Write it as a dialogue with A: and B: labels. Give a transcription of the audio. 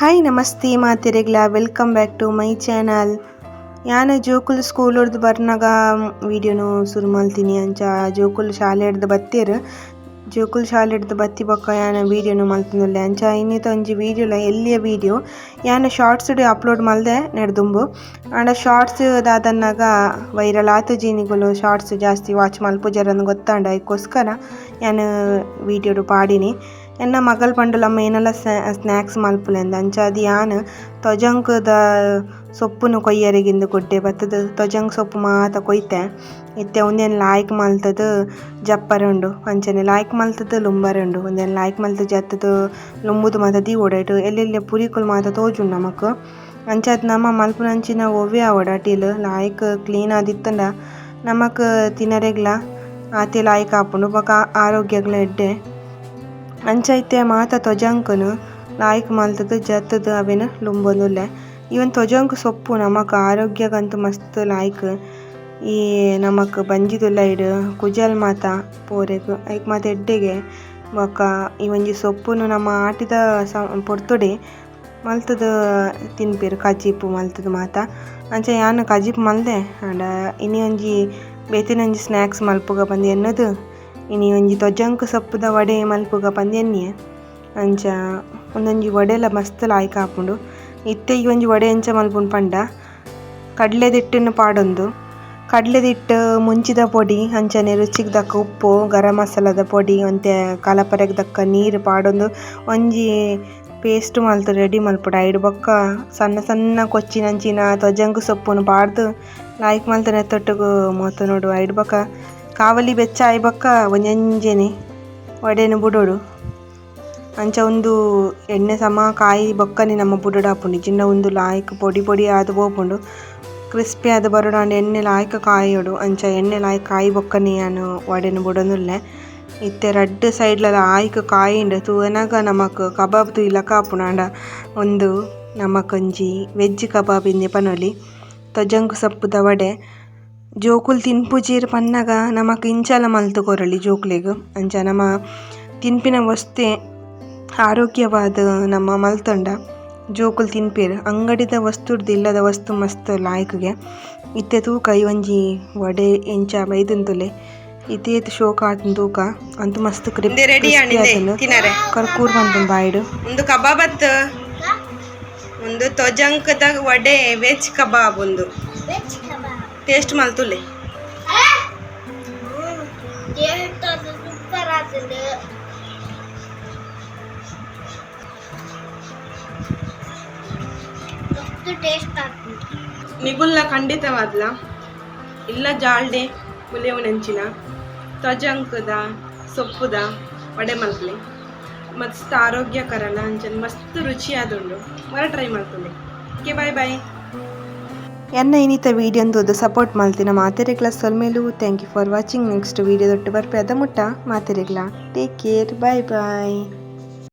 A: Hi namaste ಮಾತೆರೆಗ್ಲ welcome back to my channel. ಯಾನ ಜೋಕುಲು school ಹೊಡ್ದು ಬರ್ನಾಗ ವೀಡಿಯೋನು ಶುರು ಮಲ್ತೀನಿ. ಅಂಚ ಜೋಕುಲು ಶಾಲೆ ಹಿಡ್ದು ಬತ್ತೀರು, ಜೋಕುಲು ಶಾಲೆ ಹಿಡ್ದು ಬತ್ತಿ ಬೊಕ್ಕ ಯಾನ ವೀಡಿಯೋನು ಮಲ್ತೊಂದುಲ್ಲೆ. ಅಂಚ ಇನ್ನಿತ ಒಂಜಿ ವೀಡಿಯೋಲ ಎಲ್ಲಿಯ ವೀಡಿಯೋ ಯಾನ ಶಾರ್ಟ್ಸ್ ಅಪ್ಲೋಡ್ ಮಲ್ದೆ ನೆಡ್ದುಂಬು. ಆಂಡ ಶಾರ್ಟ್ಸ್ ದಾದನ್ನಾಗ ವೈರಲ್ ಆತುಜಿ, ನಿಗುಲು ಶಾರ್ಟ್ಸ್ ಜಾಸ್ತಿ ವಾಚ್ ಮಲ್ಪುಜೆರ್ ಗೊತ್ತಾಂಡ, ಐಕೋಸ್ಕರ ಯಾನ್ ವೀಡಿಯೋಡು ಪಾಡಿನಿ. ಎನ್ನ ಮಗಲ್ ಪಂಡಲಮ್ಮ ಏನೆಲ್ಲ ಸ್ನ್ಯಾಕ್ಸ್ ಮಲ್ಪುಲೆಂದ್. ಅಂಚಾದ್ ಯಾನ್ ತೊಜಂಕ್ದ ಸೊಪ್ಪುನು ಕೊಯ್ಯರೆಗಿಂದು ಗುಡ್ಡೆ ಬತ್ತುದು ತೊಜಂಕ್ ಸೊಪ್ಪು ಮಾತ ಕೊಯ್ತೆ. ಇತ್ತೆ ಉಂದೆನ್ ಲಾಯ್ಕ್ ಮಲ್ತುದು ಜಪ್ಪರೆ ಉಂಡು, ಅಂಚನೆ ಲಾಯ್ಕ್ ಮಲ್ತುದು ಲುಂಬರೆ ಉಂಡು. ಉಂದೆನ್ ಲಾಯ್ಕ್ ಮಲ್ತ್ ಜತ್ತುದು ಲುಂಬುದು ಮಾತ ದೀವೊಡು. ಎಲ್ಲೆಲ್ಲೆ ಪುರಿಕುಲು ಮಾತ ತೋಜುಂಡು ನಮಕ್. ಅಂಚಾದ್ ನಮ ಮಲ್ಪುನಂಚಿನ ಒವ್ವೇ ಆವಡ್ ಅಟಿಲ್ ಲಾಯ್ಕ್ ಕ್ಲೀನ್ ಆದಿತ್ತುಂಡ ನಮಕ್ ತಿನರೆಗ್ಲ ಆತೆ ಲಾಯ್ಕ್ ಆಪುಂಡು, ಬೊಕ ಆರೋಗ್ಯಗ್ಲ ಎಡ್ಡೆ. ಅಂಚ ಇತ್ತೆ ಮಾತ ತೊಜಂಕುನು ಲಾಯ್ಕ್ ಮಲ್ತುದು ಜತ್ತುದು ಅವೆನ್ ಲುಂಬೊಂದುಲ್ಲೆ. ಈವನ್ ತೊಜಂಕ್ ಸೊಪ್ಪು ನಮಕ್ ಆರೋಗ್ಯಗಂತೂ ಮಸ್ತ್ ಲಾಯ್ಕ್. ಈ ನಮಕ್ ಬಂಜಿದುಲೈಡ್ ಕುಜಲ್ ಮಾತ ಪೋರೆಗ್ ಐಕ್ ಮಾತ ಎಡ್ಡೆಗೆ. ಬೊಕ ಈ ಒಂಜಿ ಸೊಪ್ಪುನು ನಮ ಆಟಿದ ಪೊರ್ತುಡೆ ಮಲ್ತುದು ತಿನ್ಪೆರ್, ಕಜಿಪು ಮಲ್ತುದು ಮಾತ. ಅಂಚ ಯಾನ್ ಕಜಿಪು ಮಲ್ದೆ, ಆಂಡ ಇನಿ ಒಂಜಿ ಬೇತೆನೆ ಒಂಜಿ ಸ್ನ್ಯಾಕ್ಸ್ ಮಲ್ಪುಗ ಪಂದ್ ಎನ್ನುದು ಇನಿ ಒಂಜಿ ತೊಜಂಕ್ ಸೊಪ್ಪುದ ವಡೆ ಮಲ್ಪುಗ ಪಂದ್ ಎನ್ನಿಯೆ. ಅಂಚ ಉಂದೊಂಜಿ ವಡೆಲ ಮಸ್ತ್ ಲಾಯ್ಕ್ ಆಪುಂಡು. ಇತ್ತೆ ಈ ಒಂಜಿ ವಡೆ ಎಂಚ ಮಲ್ಪುಂಡು ಪಂಡ, ಕಡ್ಲೆದಿಟ್ಟನ್ನು ಪಾಡೊಂದು, ಕಡ್ಲೆದಿಟ್ಟು ಮುಂಚಿದ ಪೊಡಿ ಅಂಚನೆ ರುಚಿಗ್ ದಕ್ಕ ಉಪ್ಪು, ಗರಂ ಮಸಾಲದ ಪೊಡಿ, ಒಂತೆ ಕಲಪರೆಗ್ ದಕ್ಕ ನೀರು ಪಾಡೊಂದು ಒಂಜಿ ಪೇಸ್ಟ್ ಮಲ್ತ್ ರೆಡಿ ಮಲ್ಪೊಡು. ಐಡ್ ಬೊಕ್ಕ ಸಣ್ಣ ಸಣ್ಣ ಕೊಚ್ಚಿನಂಚಿನ ತೊಜಂಕ್ ಸೊಪ್ಪುನು ಪಾಡ್ದು ಲಾಯ್ಕ್ ಮಲ್ತ್ ನೆತ್ತೊಟ್ಟುಗು ಮೋತೊನೊಡು. ಐಡ್ ಬೊಕ್ಕ ಕಾವಲಿ ಬೆಚ್ಚ ಆಯಿ ಬೊಕ್ಕ ಒಂಜೊಂಜೆನೆ ವಡೆನ್ ಬುಡೊಡು. ಅಂಚ ಉಂದು ಎಣ್ಣೆ ಸಮ ಕಾಯಿ ಬೊಕ್ಕನೆ ನಮ್ಮ ಬುಡೊಡು ಆಪುಂಡು. ಇಜ್ಜಿಂಡ ಉಂದು ಲಾಯ್ಕ್ ಪೊಡಿ ಪೊಡಿ ಆದ್ ಪೋಪುಂಡು. ಕ್ರಿಸ್ಪಿ ಆದ್ ಬರೊಡಾಂಡ ಎಣ್ಣೆ ಲಾಯ್ಕ್ ಕಾಯೊಡು. ಅಂಚ ಎಣ್ಣೆ ಲಾಯ್ಕ್ ಕಾಯಿ ಬೊಕ್ಕನೆ ಯಾನ್ ವಡೆನ್ ಬುಡೊಂದುಲ್ಲೆ. ಇತ್ತೆ ರಡ್ಡ್ ಸೈಡ್ಲ ಲಾಯ್ಕ್ ಕಾಯಿಂಡ್ ತೂವನಗ ನಮಕ್ ಕಬಾಬ್ ತೂಯಿಲಕ ಆಪುಂಡು. ಆಂಡ ಉಂದು ನಮಕೊಂಜಿ ವೆಜ್ ಕಬಾಬ್ ಇಂದೇ ಪನೊಲಿ. ತೊಜಂಕ್ ಸೊಪ್ಪುದ ವಡೆ ಜೋಕುಲು ತಿನ್ಪುಜೆರ್ ಪನ್ನಗ ನಮಕ್ ಇಂಚಲ ಮಲ್ತ್ ಕೊರೊಲಿ ಜೋಕುಲೆಗ್. ಅಂಚ ನಮ ತಿನ್ಪಿನ ವಸ್ತೆ ಆರೋಗ್ಯವಾದ ನಮ್ಮ ಮಲ್ತೊಂಡ ಜೋಕುಲು ತಿನ್ಪೆರ್. ಅಂಗಡಿದ ವಸ್ತುಡ್ದು ಇಲ್ಲದ ವಸ್ತು ಮಸ್ತ್ ಲಾಯ್ಕ್ಗೆ. ಇತ್ತೆ ತೂಕ ಈ ಒಂಜಿ ವಡೆ ಎಂಚ ಬೈದುಂತುಲೆ, ಇತ್ತೆ ಶೋಕ್ ಆತುಂಡು ತೂಕ ಅಂತು ಮಸ್ತ್
B: ರೆಡಿ
A: ಕ್ರಿಸ್ಪಿ ಆತುಂಡು,
B: ತಿನರೆ
A: ಕರ್ಕೂರ್ ಪನ್ಪುಂಡು ಬಾಯಿಡ್.
B: ಉಂದು ಕಬಾಬ್ ಅತ್, ಉಂದು ತೊಜಂಕದ ವಡೆ, ವೆಜ್ ಕಬಾಬ್ ಉಂದು.
C: Veg kebab.
B: Taste ಮಲ್ತುಲೆ.
C: Super ಆತುಂಡು. ಮಸ್ತ್ ಟೇಸ್ಟ್ ಆತುಂಡು.
B: ನಿಗುಲ್ಲ ಖಂಡಿತವಾದ್ಲ ಇಲ್ಲ ಜಾಲ್ಡೆ ಬುಲೆವುನಂಚಿನ ತೊಜಂಕದ ಸೊಪ್ಪುದ ವಡೆ ಮಲ್ಪಲೆ. ಮಸ್ತ್ ಆರೋಗ್ಯಕರಲ ಅಂಚನೆ ಮಸ್ತ್ ರುಚಿಯಾದುಂಡು. ಮರ ಟ್ರೈ ಮಲ್ತುಲೆ. Okay, bye bye.
A: ಎನ್ನ ಇನಿತ ವೀಡಿಯೋನ್ ತೂದು ಸಪೋರ್ಟ್ ಮಲ್ತಿನ ಮಾತೆರೆಗ್ಲ ಸೊಲ್ಮೆಲು. Thank you for watching. Next video ದೊಟ್ಟು ಬರ್ಪೆ, ಅದ ಮುಟ್ಟ ಮಾತೆರೆಗ್ಲ take care, bye bye.